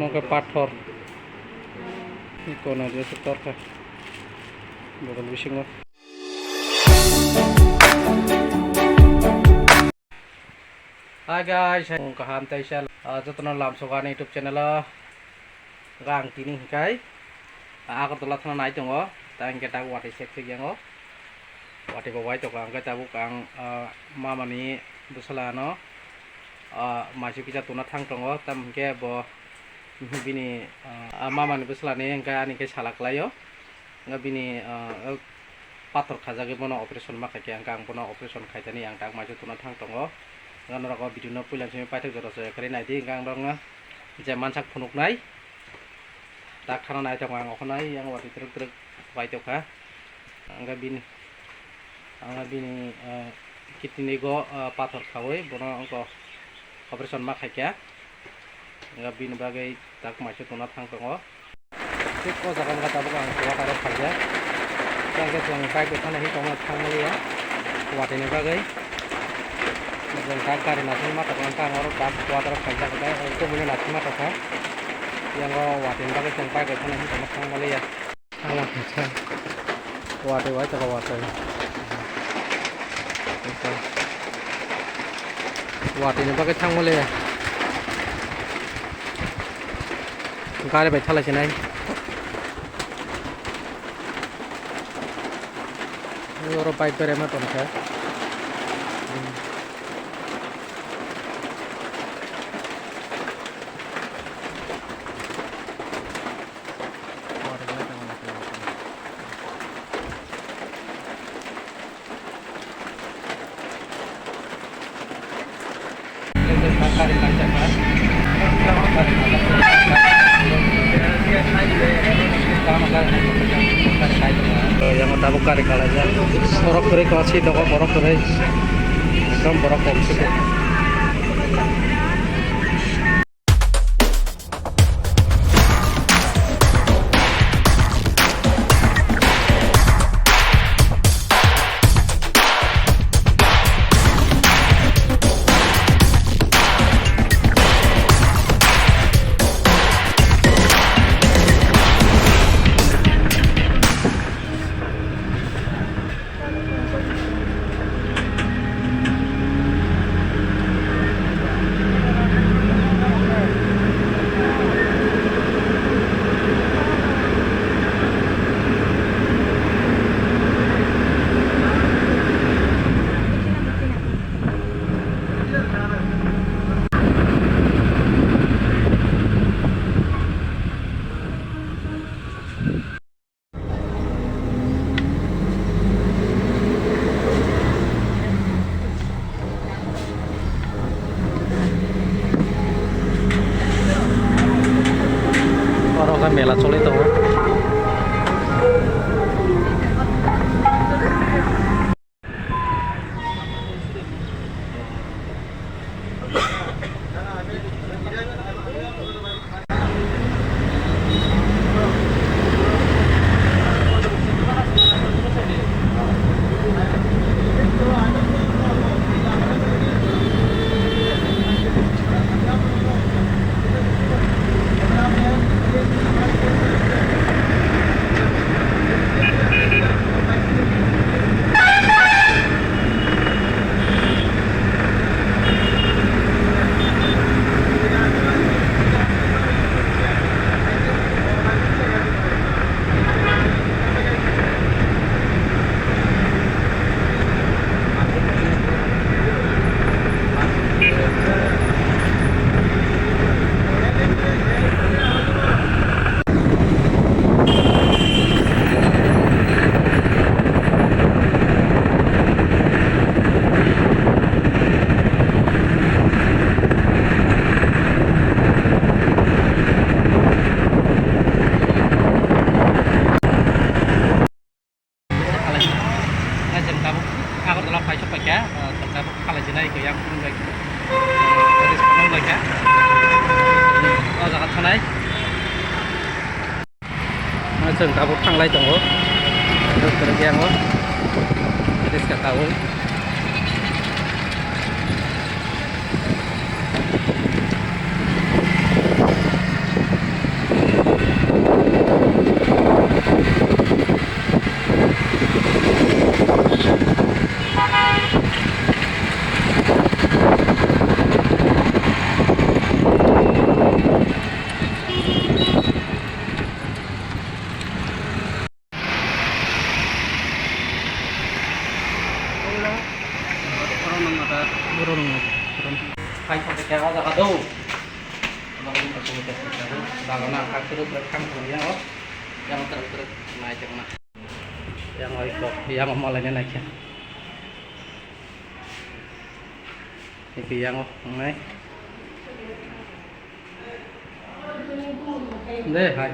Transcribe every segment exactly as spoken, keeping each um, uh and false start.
Omo khe pathor. Kono je se torkha. Bodol bisingo. Hi guys, kaham tei sal, ah, jotono lamsogo ani YouTube channel o. Ang tini hinkhe, ah, Agartala thana nai tongo. Ta hinkhe tabuk watwi sek sek yango. Watwi bo wai tongo, hinkhe tabuk ang, ah, mamani bwsala ano, ah, maisu kisa tuna thang tongo. Tamo hinkhe bo bini, ah, mamani bwsalani hinkhe ani khe sala kwlaio. Hinkhe bini, ah, pathor khajagwi bono operation ma khaikhe, hinkhe ang bono operation khaitani ang tak maisu tuna thang tongo. Hinkhe norok o video no puila simi paithak jora se kharwi naidi, hinkhe ang norokno je mansak phunuknai tak thana nai tongo ang, okhonai yang watwi twrwk twrwk bai tongkha. Hinkhe bini, hinkhe bini, ah, kidney go, ah, pathor khawi bono wngkha operation ma khaikha. Hinkhe bini bagwi tak maisu tuna thang tongo. Thik o jaga wngkha tabuk ang water o phaijak. Tei hwnkhe chwng bike bai thana hinwi tongmani thang maliya. Watwi ni bagwi. Chwng tak gari naising ma tongkha, ang oro tak water o phaijak, tei kubui no naising ma tongkha. Yang o watwi ni bagwi chwng bike bai thana hinwi tongmani thang maliya. Thangma khaisa. Watwi bai tongo watwi. Watwi ni bagwi thangmaliya. Gari bai thalai sinai. Oro bike berai ma tongkha. Yang tabuk gari kalaijak. Borok kwrwi kwlasi dogo, borok kwrwi. Ekdom borok kom se. Oro khe mela choli tongo. Khalai, khlai chwng tabuk Agartala phai sok paikha, ah, chwng tabuk khalai sinai khe yang phunuk bai, ah, rest khamu bai kha. O jaga thanai. Ah, chwng tabuk thanglai tongo. Rest khamu yang o. Rest kha tabuk. Dalona ang kha kwrwk kwrwk thang thang yang o. Yang kwrwk kwrwk nai tongma. Yang oi kok, yang o malai nai khe. Iki yang o nai. De hai.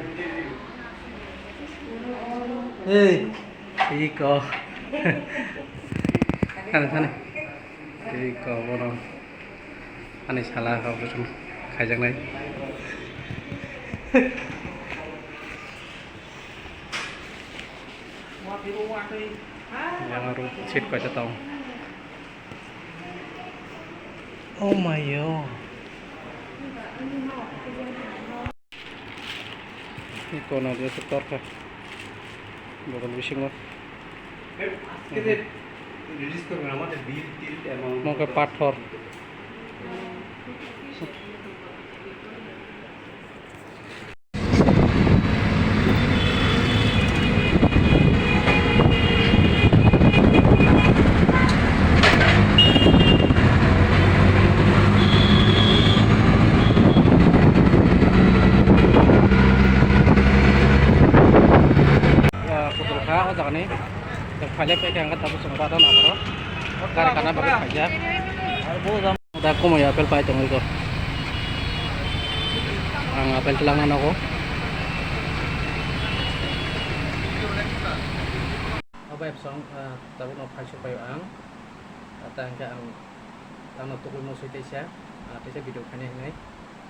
Ei, iko. Kana sana? Iko bono. Ani sala kok kusum khaijaknai. Yang aro seat kaisa tong. Oh my yo. Iko no dia setor kha. Botol bisingo. Mongke pathor. Kutul kha o jaga ni. Phailai phaikha ang tabuk chwng badon aboro. Gari kana bagwi phaijak. Da kumui apple pai tongwi ko. Ang apple twlangna nogo. Obo apsong, ah, tabukno phaisok paio ang. Ah, ta hwnkhe ang tangno tugui mosoi teisa, ah, teisa video khaina hinwi,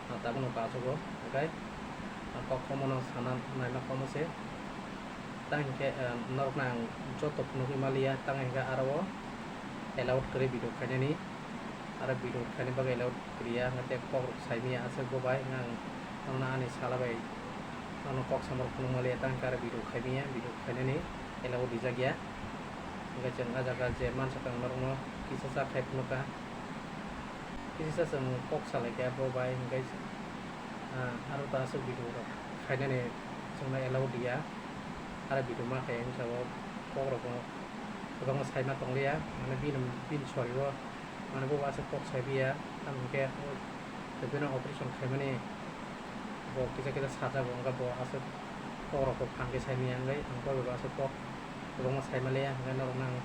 ah, tabukno bachago, hwnkhe, ah, kok komono sana naima komo se. Tang hinkhe, ah, norokno ang joto phunugwi maliya, tang hinkhe aro o allowed kwrwi video khainani. Aro video khaina bagwi allowed kwrwiya, hwnkhe tei kok rok saimanya aswk bo bai, ang norokno ani sala bai norokno kok samarok phunuk maliya, tang hinkhe aro video khaimanya, video khainani allowed rijak ya. Hwnkhe chwng ah jaga je mansa tang norokno kisa cha khai phunukha. Kisa chwng kok salaikha bo bai, hwnkhe, ah, aro ta aswk video rok khainani chwngno allowed ya. Aro video ma khai wngsa o kok rok bo kwbangma saima tongliya, mane bini, bini sori o. Mane bo aswk kok sai biya, tamo hwnkhe bini operation khaimani bo kisa kisa sajago, wngkha bo aswk kok rok bo phan khe sai manya wngwi, ang bo aswk kok kwbangma sai maliya, hwnkhe norokno ang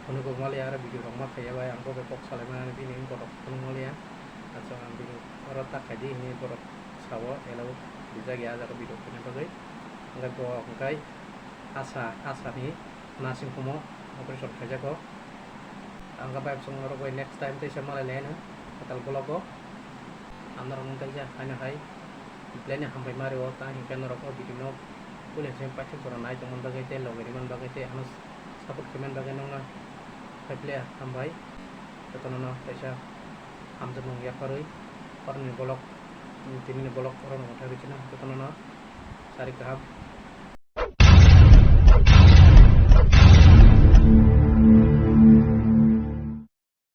phunugwi maliya, aro video rok ma khaiya bai, ang bo bai kok salai mani bini wngkha rok phunuk maliya. Aswk ang video oro ta khaidi hinwi borok sao, elo rijak ya, ah jaga video khaina bagwi. Hwnkhe bo hwnkhe Asa, Asani nursing home o operation khaijago. Ang khe bai chwng norok bai next time teisa malai laino kwtal vlog o. Ang norok wngkha kaisa haino hai belai ni hambai ma rio, tang hinkhe norok o video no puila simi paithak jora nai tongmani bagwi tei logi rimani bagwi tei ano support khaimani bagwi nokno hai belai hambai. Jotono no kaisa hamjakmung yapharwi oroni vlog, tini ni vlog oro no mwthai rwchino jotono no sari kaham.